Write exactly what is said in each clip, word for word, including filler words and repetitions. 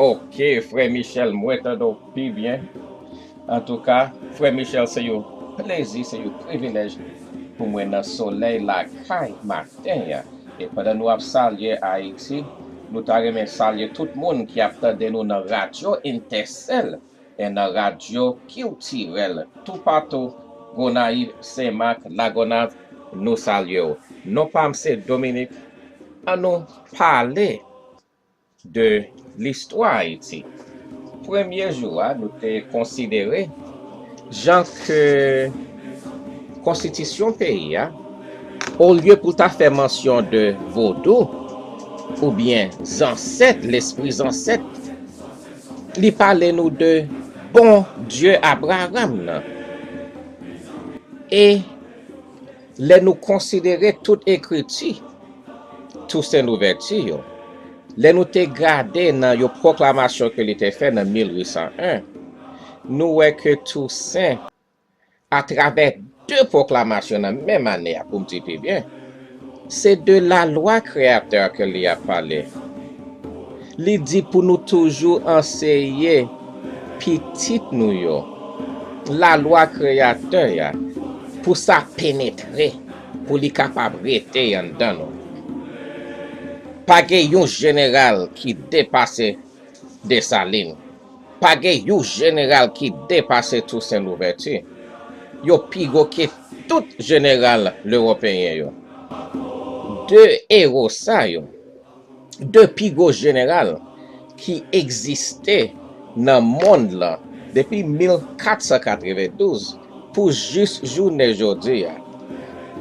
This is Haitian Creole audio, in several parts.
Ok, frè Michel, mwen tande w pi byen. Antouka, frè Michel, se yon plezi, se yon privilèj pou mwen nan solèy lakay maten an. E pandan nou ap salye Ayiti, nou ta renmen salye tout moun ki ap tande nou nan Radyo Entèsèl e nan radyo kiltirèl toupatou, Gonayiv, Senmak, Lagonav, nou salye w. Non pa m se Dominique. An nou pale de listwa Ayiti. Premye jou a, nou te konsidere jan ke konstitisyon peyi a, olye pou l ta fè mansyon de vodou oubyen zansèt, lespri zansèt, li pale nou de Bondye Abraram nan. E lè nou konsidere tout ekriti Tousen Louvèti yo, lè nou te gade nan yon pwoklamasyon ke li te fè nan mil uit san en, nou wè ke Tousen, atravè de pwoklamasyon nan menm ane a, pou m di pi byen, se de lalwa Kreyatè a ke li ap pale. Li di pou nou toujou anseye pitit nou yo lalwa Kreyatè a, pou sa penetre, pou li kapab rete anndan nou. Pa gen yon jeneral ki depase Desalin. Pa gen yon jeneral ki depase Tousen Louvèti. Yo pi gwo ke tout jeneral lewopeyen yo. De ewo sa yo, de pi gwo jeneral ki egziste nan mond lan depi mil kat san katreven douz pou jis jounen jodi a.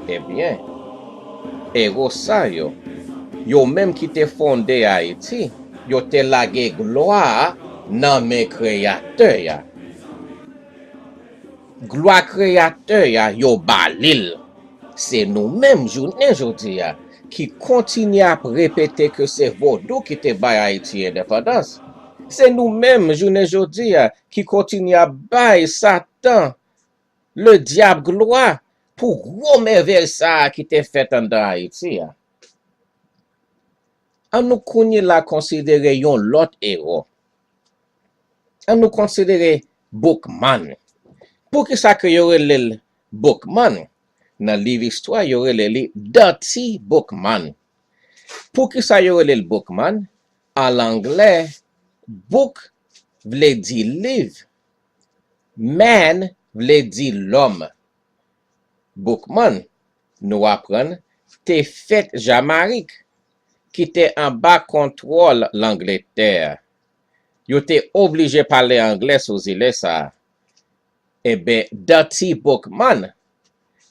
Ebyen, ewo sa yo, yo menm ki te fonde Ayiti, yo te lage glwa a nan men Kreyatè a. Glwa Kreyatè a, yo ba li l. Se nou menm, jounen jodi a, ki kontinye ap repete ke se vodou ki te bay Ayiti endepandans. Se nou menm, jounen jodi a, ki kontinye ap bay Satan, le dyab, glwa pou gwo mèvèy sa a ki te fèt anndan Ayiti a. An nou kounye la konsidere yon lòt ewo. An nou konsidere Boukman. Poukisa ke yo rele l Boukman? Nan liv istwa, yo rele li Dutty Boukman. Poukisa yo rele l Boukman? An anglè, book vle di liv, man vle di lòm. Boukman, nou aprann, te fèt Jamayik, ki te anba kontwòl Langletè. Yo te oblije pale anglè sou zile sa a. Enben, Dutty Boukman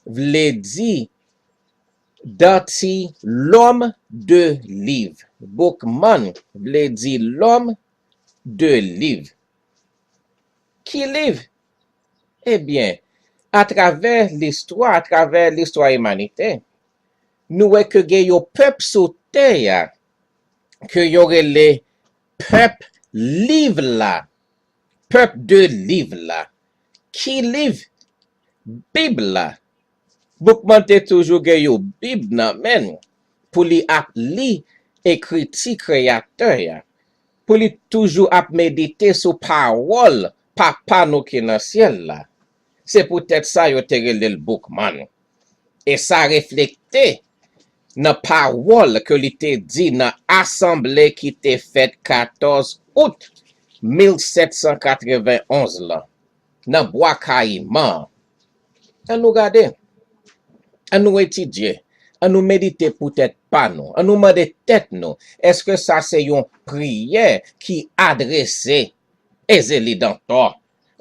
vle di Dutty, lòm de liv. Boukman vle di lòm de liv. Ki liv? Ebyen, atravè listwa, atravè listwa imanite, nou wè ke gen yon pèp sou tè a ke yo rele pèp liv la, pèp de liv la. Ki liv? Bib la. Boukman te toujou gen yon Bib nan men l pou li ap li ekriti Kreyatè a, pou li toujou ap medite sou pawòl Papa nou ki nan syèl la. Se poutèt sa yo te rele l Boukman. E sa reflekte nan pawòl ke li te di nan asanble ki te fèt katòz out mil sèt san katreven onz lan, nan Bwa Kayiman. An nou gade, an nou etidye, an nou medite pou tèt pa nou, an nou mande tèt nou, èske sa se yon priyè ki adrese Ezeli Dantò,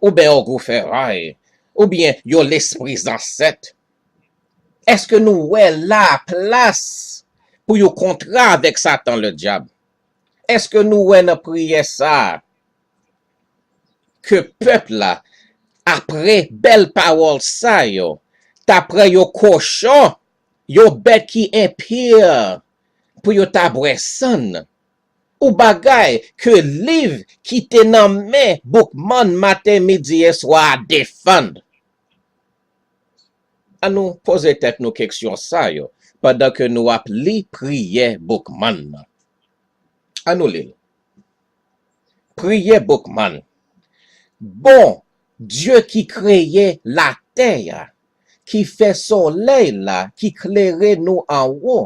oubyen Ogou Fèray, oubyen yon lespri zansèt? Èske nou wè laplas pou yon kontra avèk Satan Ledyab? Èske nou wè nan priyè sa a ke pèp la, apre bèl pawòl sa yo, ta pran yon kochon, yon bèt ki enpi, pou yo ta bwè san l? Ou bagay ke liv ki te nan men Boukman maten, midi e swa a defann. An nou poze tèt nou keksyon sa yo pandan ke nou ap li priyè Boukman nan. An nou li l. Priye Boukman. Bon Dye ki kreye latè a, ki fè solèy la, ki klere nou anwo.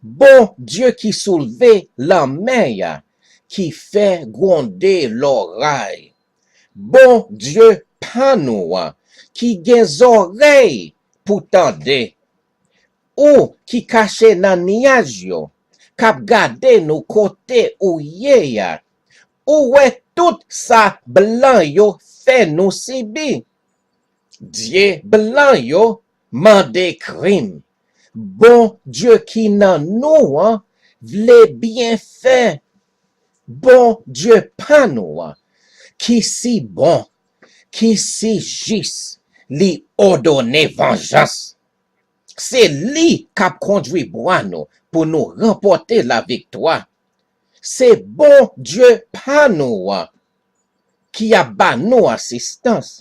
Bon Dye ki soulve lanmè a, ki fè gwonde loray. Bon Dye pa nou an, ki gen zòrèy pou tande. Ou ki kache nan nyaj yo, k ap gade nou kote ou ye a. Ou wè tout sa blan yo fè nou sibi. Dye blan yo mande krim. Bon Dye ki nan nou an vle byen fè. Bon Dye pa nou an, ki si bon, ki si jis, li òdone vanjans. Se li k ap kondui bwa nou pou nou ranpòte laviktwa. Se bon Dye pa nou an ki ap ba nou asistans.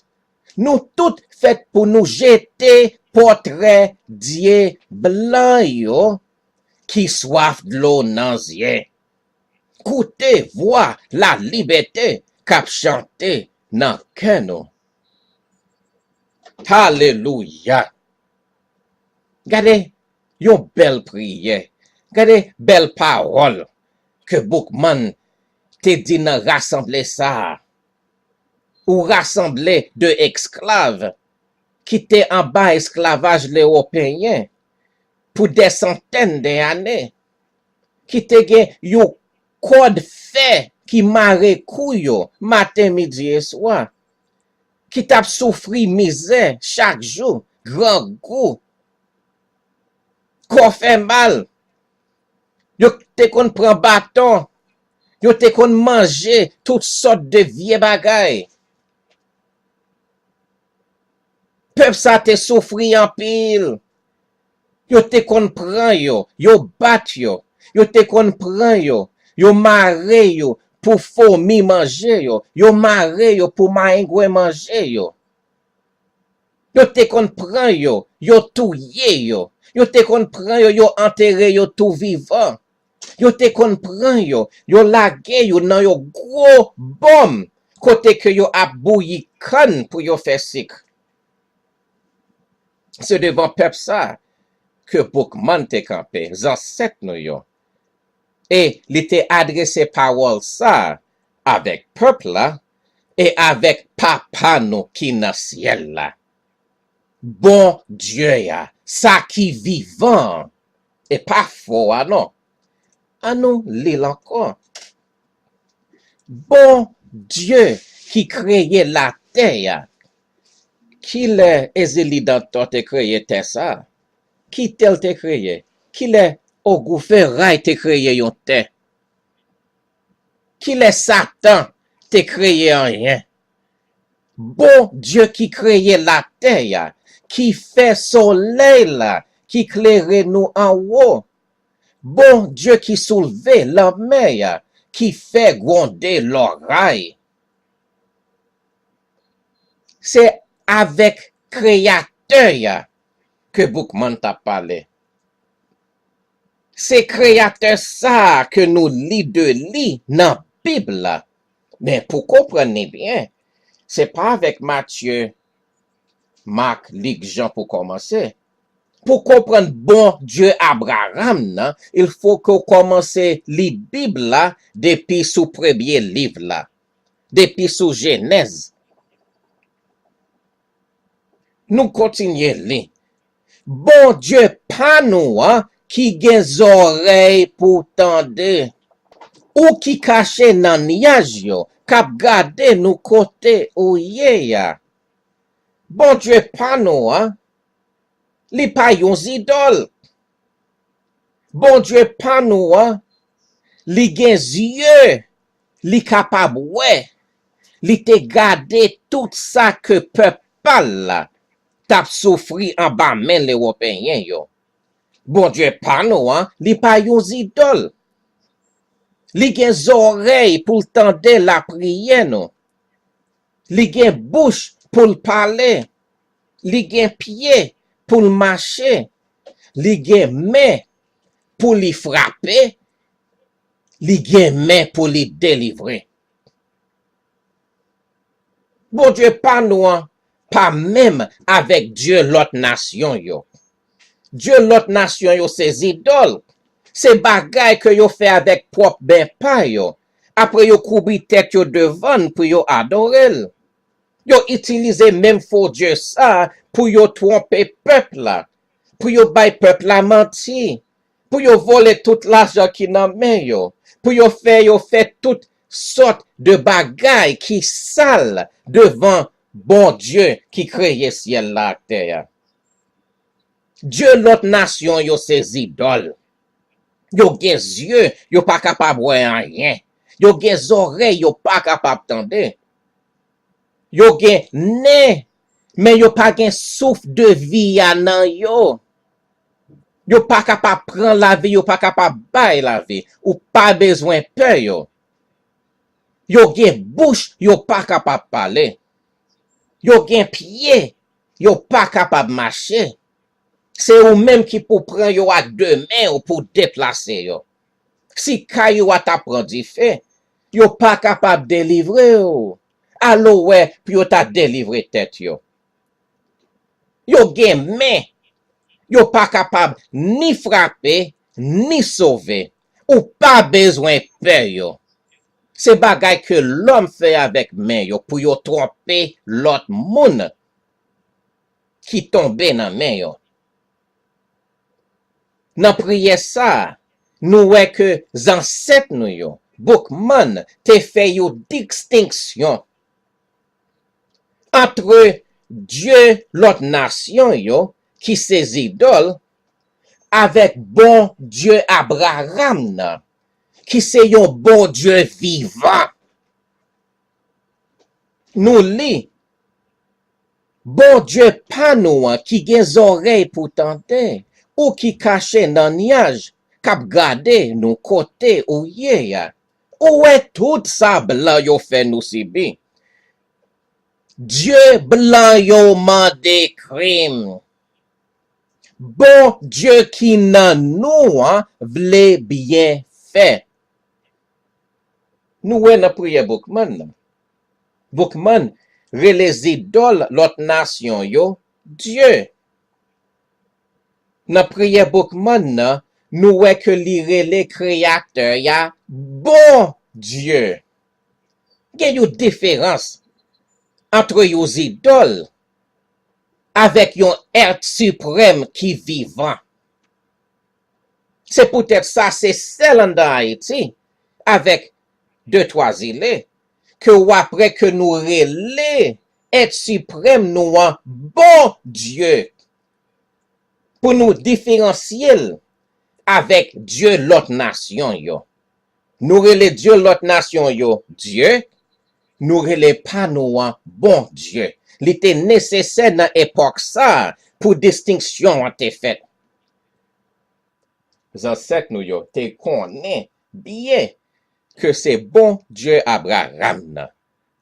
Nou tout fèt pou nou jete pòtrè dye blan yo ki swaf dlo nan zye. Koute vwa lalibète k ap chante nan kè nou. Alelouya! Gade yon bèl priyè. Gade bèl pawòl ke Boukman te di nan rasanble sa a. Ou rasanble de esklav ki te anba esklavaj lewopeyen pou dè santèn de ane, ki te gen yon kòd fè ki mare kou yo maten, midi e swa, ki t ap soufri mizè chak jou, grangou, kò fè mal. Yo te konn pran baton, yo te konn manje tout sòt de vye bagay. Pèp sa te soufri anpil. Yo te konn pran yo, yo bat yo. Yo te konn pran yo, yo mare yo pou fomi manje yo. Yo mare yo pou mayengwen manje yo. Yo te konn pran yo, yo touye yo. Yo te konn pran yo, yo antere yo tou vivan. Yo te konn pran yo, yo lage yo nan yon gwo bòm kote ke yo ap bouyi kann pou yo fè sik. Se devan pèp sa ke Boukman te kanpe, zansèt nou yo. E li te adrese pawòl sa avèk pèp la e avèk Papa nou ki nan syèl la. Bon Dye a, sa ki vivan an, e pa fo a non. An nou li l ankò. Bon Dye ki kreye latè a, kilè Ezili Dantò te kreye tè sa a? Ki tè l te kreye? Kilè Ogou Feray te kreye yon tè? Kilè Satan te kreye anyen? Bon Dye ki kreye latè a, ki fè solèy la, ki klere nou anwo. Bon Dye ki soulve lanmè a, ki fè gwonde loray. Se avèk Kreyatè a ke Boukman t ap pale. Se Kreyatè sa a ke nou li de li nan Bib la. Men pou konprann li byen, se pa avèk Matye, Mak, Lik, Jan pou kòmanse. Pou konprann Bon Dye Abraram nan, il fo ke w kòmanse li Bib la depi sou premye liv la, depi sou Jenèz. Nou kontinye li. Bon Dye pa nou an ki gen zòrèy pou tande. Ou ki kache nan nyaj yo, k ap gade nou kote ou ye a. Bon Dye pa nou an, li pa yon zidòl. Bon Dye pa nou an, li gen zye, li kapab wè. Li te gade tout sa ke pèp pa l la t ap soufri anba men Lewopeyen yo. Bon Dye pa nou an, li pa yon zidòl. Li gen zòrèy pou l tande lapriyè nou. Li gen bouch pou l pale. Li gen pye pou l mache. Li gen men pou li frape. Li gen men pou li delivre. Bondye pa nou an pa menm avèk dye lòt nasyon yo. Dye lòt nasyon yo se zidòl. Se bagay ke yo fè avèk pwòp men pa yo. Apre yo kouvri tèt yo devan l pou yo adore l. Yo itilize menm fo dye sa a pou yo twonpe pèp la, pou yo bay pèp la manti, pou yo vòlè tout lajan ki nan men yo, pou yo fè yo fè tout sòt de bagay ki sal devan Bondye ki kreye syèl la ak tè a. Dye lòt nasyon yo se zidòl. Yo gen zye, yo pa kapab wè anyen. Yo gen zòrèy, yo pa kapab tande. Yo gen nen, men yo pa gen souf de vi a nan yo. Yo pa kapab pran lavi, yo pa kapab bay lavi. Ou pa bezwen pè yo. Yo gen bouch, yo pa kapab pale. Yo gen pye, yo pa kapab mache. Se ou menm ki pou pran yo ak de men ou pou deplase yo. Si kay ou a ta pran dife, yo pa kapab delivre w. Al ou wè pou yo ta delivre tèt yo. Yo gen men, yo pa kapab ni frape, ni sove. Ou pa bezwen pè yo. Se bagay ke lòm fè avèk men yo pou yo twonpe lòt moun ki tonbe nan men yo. Nan priyè sa a, nou wè ke zansèt nou yo, Boukman, te fè yon distenksyon antre dye lòt nasyon yo, ki se zidòl, avèk Bondye Abraram nan, ki se yon Bondye vivan. Nou li, Bondye pa nou an ki gen zòrèy pou tande, ou ki kache nan nyaj, k ap gade nou kote ou ye a. Ou wè tout sa blan yo fè nou sibi. Dye blan yo mande krim. Bondye ki nan nou an vle byen fè. Nou wè nan priyè Boukman nan. Boukman rele zidòl lòt nasyon yo Dye. Nan priyè Boukman nan, nou wè ke li rele Kreyatè a Bondye. Gen yon diferans antre yon zidòl avèk yon èt siprèm ki vivan. Se poutèt sa, se sèl anndan Ayiti, avèk de twa zile, ke w ap wè ke nou rele èt siprèm nou an Bondye, pou nou diferansye l avèk dye lòt nasyon yo. Nou rele dye lòt nasyon yo Dye, nou rele pa nou an Bondye. Li te nesesè nan epòk sa a pou distenksyon an te fèt. Zansèt nou yo te konnen byen ke se Bondye Abraram nan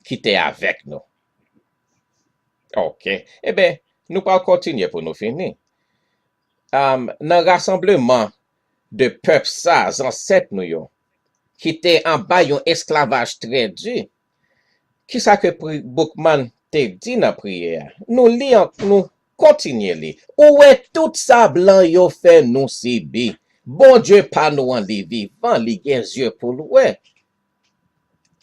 ki te avèk nou. Ok. Eben, nou pral kontinye pou nou fini. Am, nan rasanbleman de pèp sa, zansèt nou yo, ki te anba yon esklavaj trè di, kisa ke pri-, Boukman te di nan priyè a? Nou li an, nou kontinye li. Ou wè tout sa blan yo fè nou sibi. Bondye pa nou an, li vivan, li gen zye pou l wè.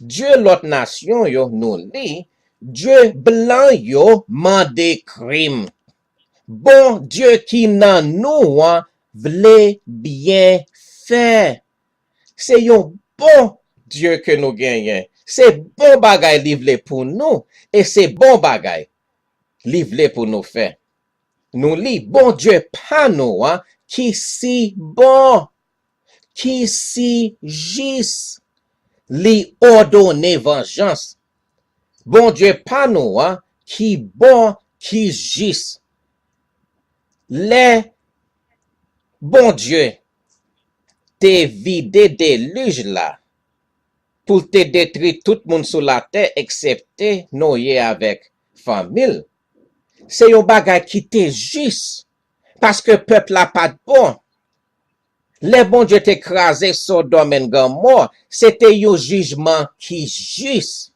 Dye lòt nasyon yo, nou li, dye blan yo mande krim. Bondye ki nan nou an vle byen fè. Se yon bon Dye ke nou genyen. Se bon bagay li vle pou nou, e se bon bagay li vle pou nou fè. Nou li, Bondye pa nou an ki si bon, ki si jis, li òdone vanjans. Bondye pa nou an ki bon, ki jis. Lè Bondye te vide delij la pou l te detwi tout moun sou latè eksepte Noye avèk fanmi l, se yon bagay ki te jis, paske pèp la pa t bon. Lè Bondye te kraze Sodòm and Gomò, se te yon jijman ki jis.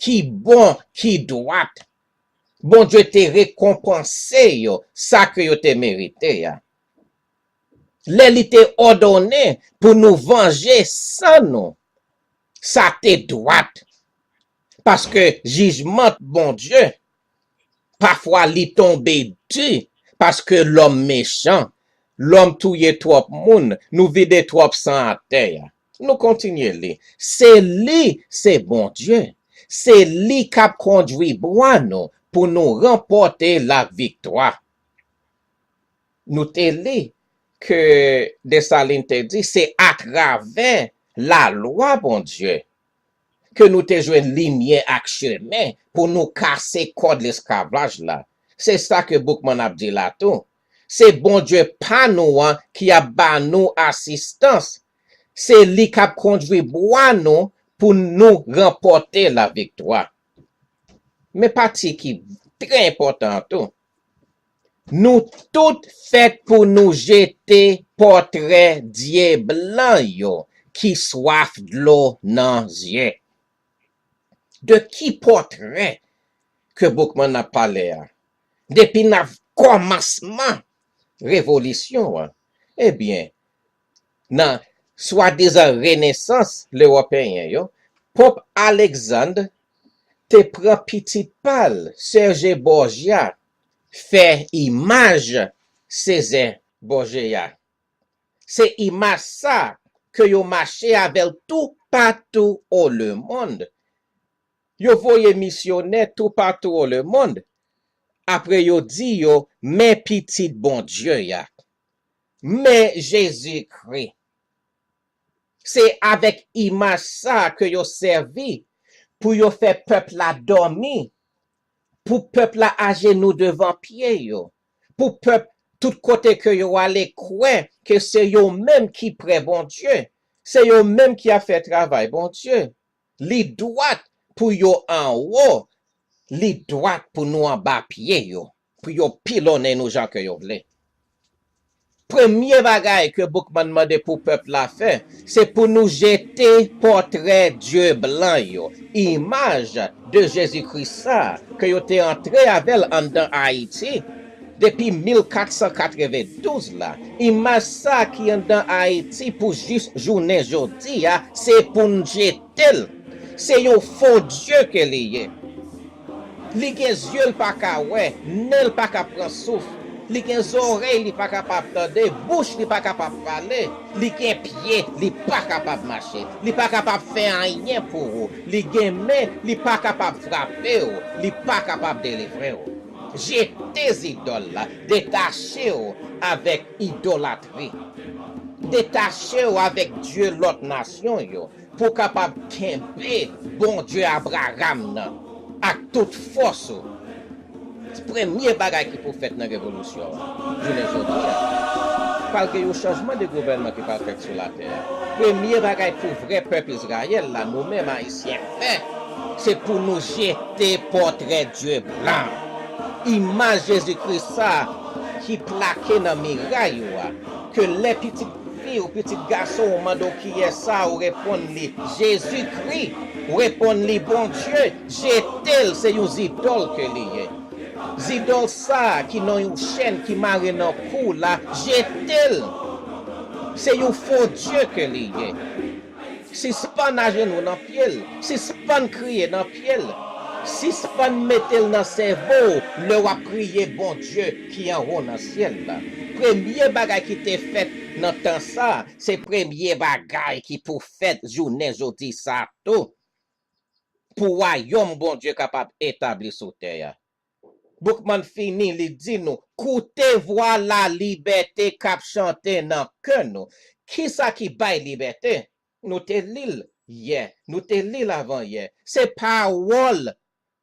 ki bon, ki dwat. Bondye te rekonpanse yo sa ke yo te merite a. Lè li te òdone pou nou vanje san nou, sa te dwat. Paske jijman Bondye, pafwa li tonbe di, paske lòm mechan, lòm touye twòp moun, nou vide twòp san atè a. Nou kontinye li. Se li, se Bondye. Se li k ap kondui bwa nou pou nou ranpòte laviktwa. Nou te li ke Desalin te di, se atravè lalwa Bondye ke nou te jwenn limyè ak chemen pou nou kase kòd lesklavaj la. Se sa ke Boukman ap di la tou. Se Bondye pa nou an ki ap ba nou asistans. Se li k ap kondui bwa nou pou nou ranpòte laviktwa. Men pati ki trè enpòtan an tou. Nou tout fèt pou nou jete pòtrè dye blan yo ki swaf dlo nan zye. De ki pòtrè ke Boukman ap pale a? Depi nan kòmansman revolisyon an, ebyen, nan swadizan renesans lewopeyen yo, Pòp Alekzand te pran pitit pa l, Serge Borgia, fè imaj César Borgia. Se imaj sa ke yo mache avè l toupatou o lemonn. Yo voye misyonè toupatou o lemonn. Apre yo di yo, men Pitit Bondye a. Men Jezikri. Se avèk imaj sa ke yo sèvi pou yo fè pèp la dòmi, pou pèp la ajenou devan pye yo, pou pèp tout kote ke yo ale kwè ke se yo menm ki prè Bondye, se yo menm ki ap fè travay Bondye. Li dwat pou yo anwo, li dwat pou nou anba pye yo, pou yo pilonnen nou jan ke yo vle. Premye bagay ke Boukman mande pou pèp la fè, se pou nou jete pòtrè dye blan yo, imaj de Jezikri sa ke yo te antre avè l anndan Ayiti depi mil kat san katrevendouz la. Imaj sa ki anndan Ayiti pou jis jounen jodi a, se pou n jete l. Se yon fo dye ke li ye. Li gen zye l pa ka wè, nen l pa ka pran souf, li gen zòrèy li pa kapab tande, bouch li pa kapab pale, li gen pye li pa kapab mache, li pa kapab fè anyen pou ou, li gen men li pa kapab frape w, li pa kapab delivre w. Jete zidòl la, detache w avèk idolatri, detache w avèk dye lòt nasyon yo, pou w kapab kenbe Bondye Abraram nan ak tout fòs ou. Premye bagay ki pou fèt nan revolisyon an, jounen jodi a, pral gen yon chanjman de gouvènman ki pral fèt sou latè a. Premye bagay pou vrè pèp Izrayèl la, nou menm Ayisyen, fè, se pou nou jete pòtrè dye blan, imaj Jezikri sa ki plake nan miray ou a, ke lè pitit fi w, pitit gason w mande w kiyès sa, ou reponn li Jezikri, ou reponn li Bondye, jete l, se yon zidòl ke li ye. Zidòl sa a ki nan yon chèn ki mare nan kou w la, jete l. Se yon fo dye ke li ye. Sispann ajenou nan pye l, sispann kriye nan pye l, sispann mete l nan sèvo w lè w ap priye Bondye ki anwo nan syèl la. Premye bagay ki te fèt nan tan sa a, se premye bagay ki pou fèt jounen jodi sa a tou, pou wayòm Bondye kapab etabli sou tè a. Boukman fini, li di nou, koute vwa lalibète k ap chante nan kè nou. Kisa ki bay libète? Nou te li l yè, nou te li l avan yè. Se pawòl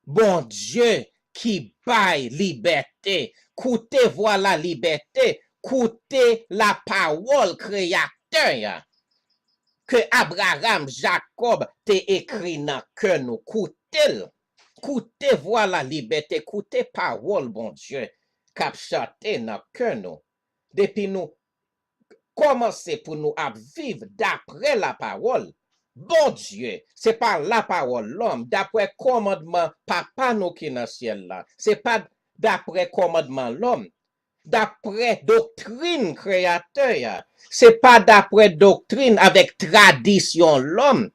Bondye ki bay libète. Koute vwa lalibète, koute lapawòl Kreyatè a. Ke Abraram, Jakòb te ekri nan kè nou. Koute l. Koute vwa lalibète, koute pawòl Bondye k ap chante nan kè nou. Depi nou kòmanse pou nou ap viv daprè lapawòl, Bondye, se pa lapawòl lòm, dapre kòmandman Papa nou ki nan syèl la. Se pa dapre kòmandman lòm, dapre doktrin Kreyatè a. Se pa dapre doktrin avèk tradisyon lòm.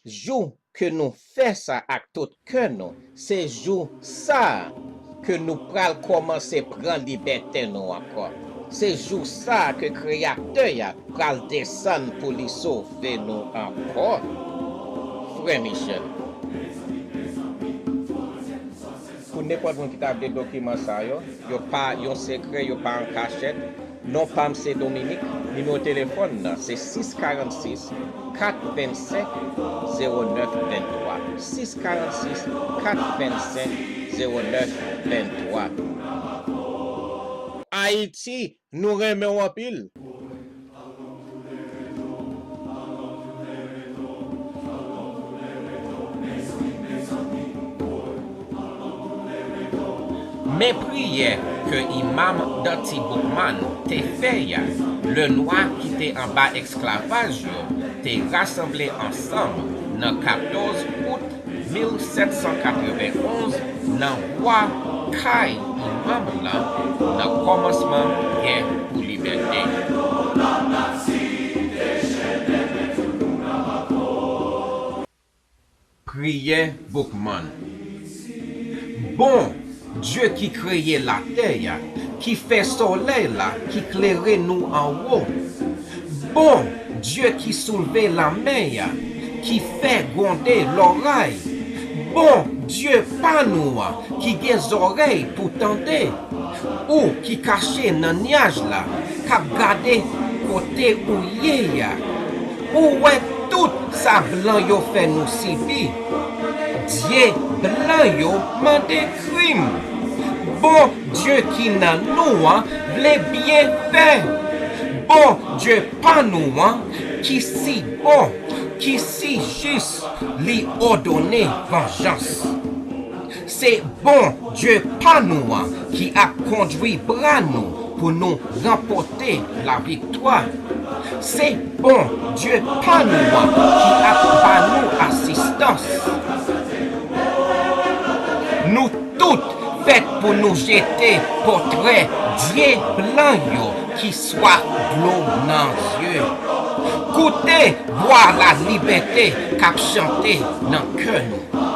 Jou ke nou fè sa ak tout kè nou, se jou sa a ke nou pral kòmanse pran libète nou ankò. Se jou sa a ke Kreyatè a pral desann pou li sove nou ankò. Frè Michel. Pou nenpòt moun ki ta vle dokiman sa yo, yo pa yon sekrè, yo pa an kachèt, non pa m se Dominique, nimewo telefòn nan se sis karannsis, kat vennsenk, zewo nèf venntwa, sis karannsis, kat vennsenk, zewo nèf venntwa. Ayiti, nou renmen w anpil. Men priyè ke imam Dutty Boukman te fè a, lè nwa ki te anba esklavaj yo te rasanble ansanm nan katòz out mil sèt san katrevenn onz nan bwa kay imam lan nan kòmansman gè pou libète. Priyè Boukman. Bon Dye ki kreye latè a, ki fè solèy la, ki klere nou anwo. Bon Dye ki soulve lanmè a, ki fè gwonde loray. Bon Dye pa nou an, ki gen zòrèy pou tande. Ou ki kache nan nyaj la, k ap gade kote ou ye a. Ou wè tout sa blan yo fè nou sibi. Dye blan yo mande krim. Bon Dye ki nan nou an vle byen fè. Bon Dye pa nou an ki si bon, ki si jis, li òdone vanjans. Se bon Dye pa nou an ki ap kondwi bra nou pou nou ranpòte laviktwa. Se bon Dye pa nou an ki ap ba nou asistans. Nou tout fèt pou nou jete pòtrè dye blan yo ki swaf dlo nan zye. Koute vwa lalibète k ap chante nan kè nou.